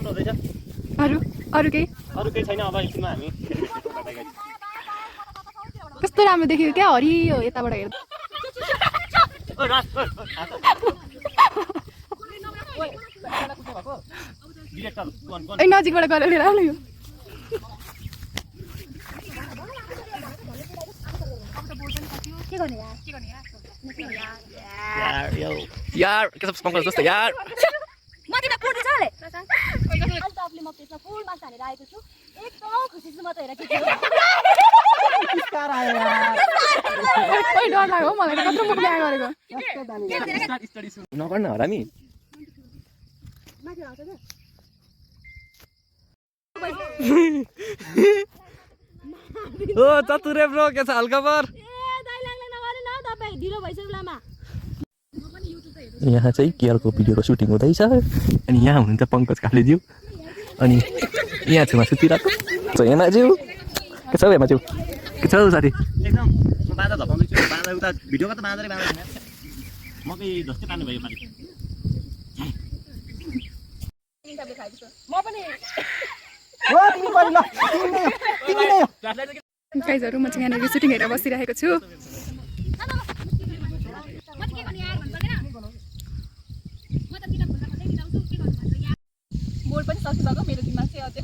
हुँदैछ अरू केही छैन अब एकछिनमा हामी कस्तो राम्रो देख्यो क्या हरियो यताबाट हेर्दा नजिकबाट गएर लिएर आउनु यार के सब पंकज जस्तो यार म तिमीलाई पुर्दै छ ले अहिले त आफूले म त्यसमा फुल मार्क्स हानेर आएको छु एकदम खुसी छु म त हेर के स्टार आयो यार ओइ डर लाग्यो मलाई त कत्रो मुख ल्याए गरेको नगर्न हरामी माथि आउँछ के ओ चतुरे ब्रो के छ हल्काबर ए दाइ लाग्ने नगरे न तपाई ढिलो भइसक्यो लामा यहाँ चाहिँ केयरको भिडियोको सुटिङ हुँदैछ अनि यहाँ हुनुहुन्छ पंकज कालेज्यू अनि यहाँ छेउमा सुतिरहेको छ हेमाज्यू के छ हेमाज्यू के छ साथी एकदम म बाजा धपाउँदैछु बाजा उता भिडियोमा त बाजाले बाजा मकै जस्तै पानी भयो पानी म पनि ओ तिमी पनि ल तिमी नै गाइजहरु म चाहिँ यहाँनिर सुटिङ हेरेर बसिरहेको छु बोर्ड पनि सकिसक्यो मेरो दिमाग चाहिँ अझै